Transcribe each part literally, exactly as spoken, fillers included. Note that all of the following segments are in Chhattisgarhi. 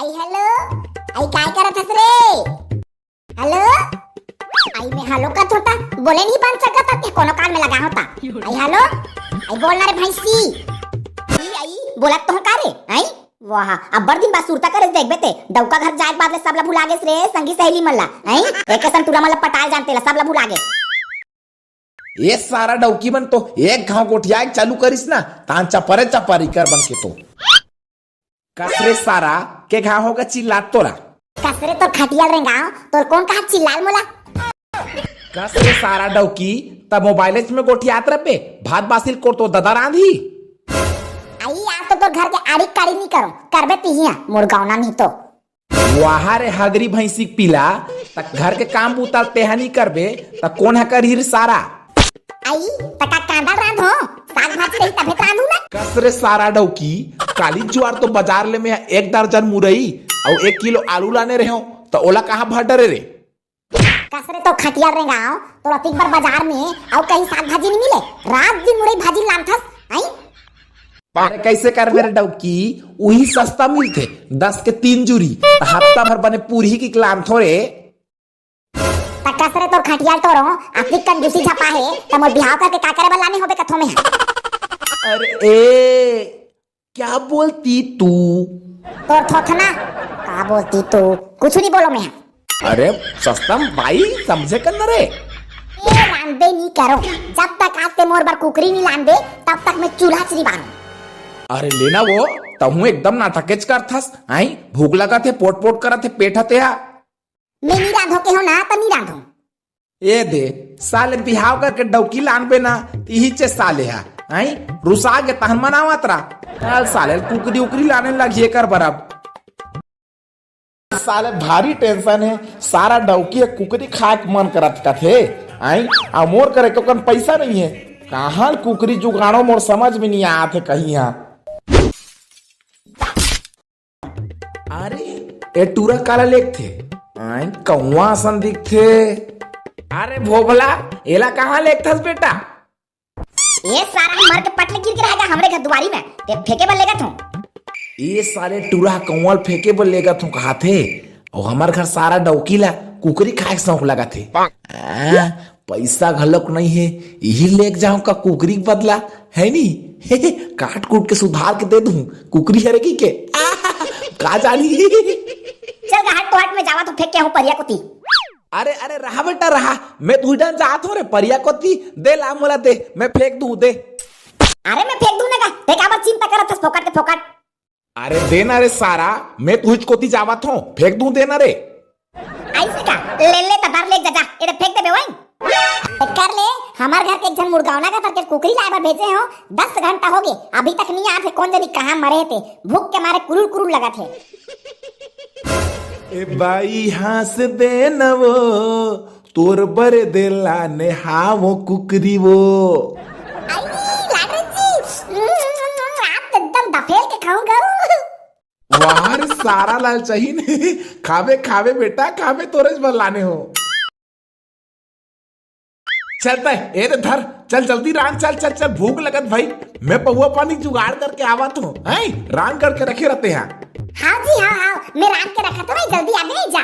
हेलो, आई काय करत हस रे? हेलो, आई मैं हेलो कथों त बोले नहीं बन सकत, ते कोनो कान में लगा होता। आई हेलो, आई बोल ना रे भैंसी। ई आई बोलत तो का रे? आई वाह, अब्बड़ दिन बाद सुरता करे देखबे ते। डौका घर जाए के बाद ले सब ला भुला गेस रे, संगी सहेली मन ला। आई एक सन टूरा मन ला पटाल जानते ला, सब ला भुला गेस। ये सारा डौकी मन तो एक घाव गोठिया के चालू करिस ना, तान चपरे चपरी कर बन के तो। कस रे सारा, के घाव होगा चिल्लात तोरा? कस रे तोर खटियाल रेंगाव, तोर कौन कहा चिल्लाल मोला? कस रे सारा डौकी, त मोबाइल में गोठियात रहे, भात बासिल कोर तो ददा रांधी। आई आज तो तोर घर के आड़ी काड़ी नहीं करो, करबे तिहिया मुरगौना नहीं तो। वाह रे हगरी भैंसी के पीला, त घर के काम बूता तेहा नहीं करबे, त कौन ह करही रे सारा? आई, त का कांदा रांधो? साग भाजी रही तभे त रांधू ना। कस रे सारा डौकी, काली जुआर तो बाजार ले में एक दर्जन मुरई अउ एक किलो आलू लाने रहे, त ओला कहाँ भर डरे रे? कस रे तो खटियाल रेंगाव, तो रतिक बर बाजार में अउ कहीं साग भाजी नहीं मिले, रात दिन मुरई भाजी लानथस, आई? अरे कैसे करबे रे डौकी, उही सस्ता मिलथे, दस के तीन जुरी, त हफ्ता भर बने पूरही की लानथो रे। त कस रे तोर खटियाल तोरो, अतिक कंजूसी झपा हे, त मोर बिहाव करके का करे बर लाने होबे कथों में? अरे ए, क्या बोलती तू? तोर थोथना, का बोलती तू? कुछ नहीं बोलो मैं। अरे सस्ता बाई समझे कर न रे। ए लानबे नहीं करो, जब तक आज ते मोर बर कुकरी नहीं लानबे, तब तक मैं चूल्हा च नहीं बारूं। अरे लेना वो, तहूं एकदम नाटकेच करथस, आई भूख लगत हे, पोट पोट करत हे, पेट हते हा। मैं नहीं रांधो के हो ना, त नहीं रांधो। ए दे, साले बिहाव करके डौकी लानबे ना, इही चे साले हा, आई रुसा के तहन मनावत रहा। कल साले कुकरी उकरी लाने लगिए कर बरब। साले भारी टेंशन हे, सारा डौकी ह कुकरी खाए के मन करत कथे, आई आ मोर करे तो कन पैसा नहीं है, कहाँ कुकरी जुगाड़ो मोर समझ में नहीं आत हे कहीं हा। अरे ए टूरा काला लेगथे, आई कौवा असन दिखथे। अरे भोभला, एला कहाँ लेगथस बेटा? ए सारा मर के पटले गिर के रहेगा हमरे घर दुआरी में, ते फेंके बर लेगत हूँ। ए साले टूरा कौवा ल फेंके बर लेगत हूँ कहाथे, अउ हमर घर सारा डौकी ला कुकरी खाए के शौक लगत हे। आ, पैसा घलोक नहीं हे, इही लेग जाऊं का कुकरी के बदला, है नी? काट कूट के सुधार के दे दूं, कुकरी हरे की के? आ, का जानी? चल गा हट तो हट, मैं जावा तो फेंक के हूँ परिया कोती। अरे अरे रहा बेटा रहा, मैं तुही डन जात हूँ रे परिया कोती, दे ला मोला दे, मैं फेंक दूं दे। अरे मैं फेंक दूं ना का, ते काबर चिंता करत हस फोकट के फोकट? अरे दे ना रे सारा, मैं तुहिच कोती जावत हूँ, फेंक दूं दे ना रे। ऐसे का? ले ले त धर ले जा, जा, एदे फेंक देबे वही। कर ले, हमार घर के एक झन मुड़गावना का करके कुकरी लाए बर भेजे हो, दस घंटा हो गए, अभी तक नहीं आत हे, कौन जनी कहाँ मरे हे ते, भूख के मारे कुरुल कुरुल लगत हे। ए बाई हाँस दे न वो, तोर बर देला ने हावो कुकरी वो। आई, लाडो जी, आप तो एकदम दफेल के खाऊंगा। वाह रे सारा लाल चाहिए ने। खावे, खावे बेटा, खावे, तोरे बर लाने हो। चलता है, ए रे धर, चल जल्दी रांध, चल, चल, चल, भूख लगत भाई। मैं पौवा पानी जुगाड़ करके आवत हूँ, हैं? रांध करके रखे रहते हैं। हाँ जी, हाँ, हाँ, मैं रांध के रखत हूँ भाई, जल्दी आ गई जा।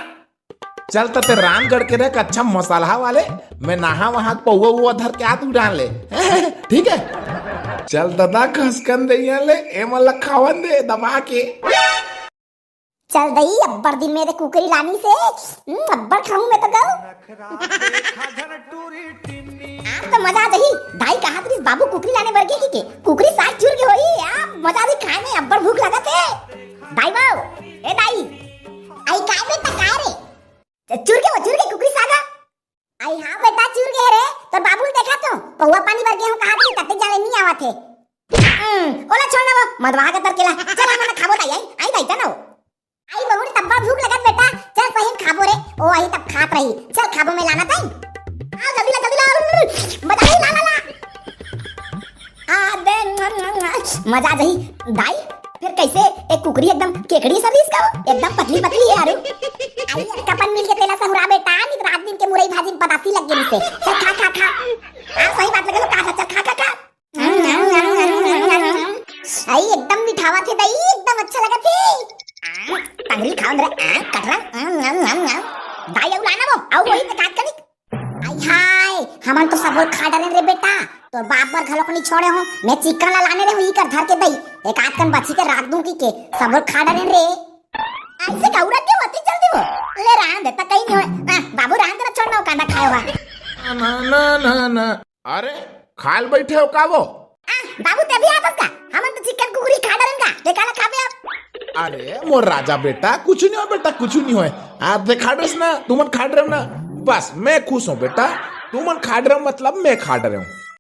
चल त ते रांध करके रख, अच्छा मसाला वाले, मैं नहा वहा पौवा उवा धर के आत हूँ रांध ले। ठीक है? चल दादा, खसकन दे यहाँ ले, ए मन ला खावन दे दबा के। चल दई, अब्बड़ दिन में ते कुकरी लानी से, हम्म, अब्बड़ खाऊं मैं तो गऊ। आज तो मजा आ जाही। दाई कहा तरीस बाबू कुकरी लाने बर गे कि के, कुकरी साग चुर के होई, आ मजा आ जाही खाए में, अब्बड़ भूख लगत हे। दाई बाऊ, ए दाई, आई काय बेटा काय रे? चुर के वो, चुर के कुकरी साग। आई हाँ बेटा, चुर गे रे, तोर बाबू ल देखा तो, पौवा पानी बर गे हूँ कहा तरीस, तते जाने नहीं आवत हे। हम्म, ओला छोड़ ना वो, मदवा के तर केला। चल, हमन खाबो ताई, आई, आई ताई, चल ना वो। आई बहू रे, तब्बा भूख लगत बेटा, चल पहिन खाबो रे। ओ आई तब खात रही, चल खाबो मैं लाना ताई। आ, जल्दी ला, जल्दी ला, मजा आई, ला, ला, ला। आ, दे, मजा आ जाही। दाई, फिर कैसे एक कुकरी एकदम केकड़ी सा दिस का वो? एकदम पतली पतली है यार। आई, एक अपन मिल के तेला सहुरा बेटा, नित रात दिन के मुरई भाजी में पतासी लग गई से। चल खा, खा, खा। आ, सही बात लगे तो खा, खा, चल खा, खा, खा। आई एकदम मिठावा थे दाई, एकदम अच्छा लगा थे। आ, अंगरी खावन रे, आ, कटरा, आ, नम, नम, नम। दाई, अउ लाना वो, अउ वही ते काट कनिक। आई हाय, हमन तो सबो खा डरेन रे बेटा, तोर बाप बर घलोक नहीं छोड़े हो, मैं चिकन ला लाने रे हूँ, ई कर धर के दई, एक आध कन बची के राख दूं की के, सबो खा डरेन रे। ऐसे का उड़ा के होती जल्दी वो, ले रहन दे, त कहीं नहीं होय। आ, बाबू रहन दे ना, छोड़ ना वो कांदा खाए हुआ। ना ना ना ना। अरे, खाल बैठे हो का वो? आ, बाबू ते भी आपस का, हमन तो चिकन कुकुरी खा डरन का, ते काला खाबे अब? अरे मोर राजा बेटा, कुछ नहीं हो बेटा, कुछ नहीं हो। आप दे खा डरस ना, तुमन खा डरे हो ना, बस मैं खुश हूँ बेटा। तुमन खा डरे हो मतलब मैं खा डरे हूँ।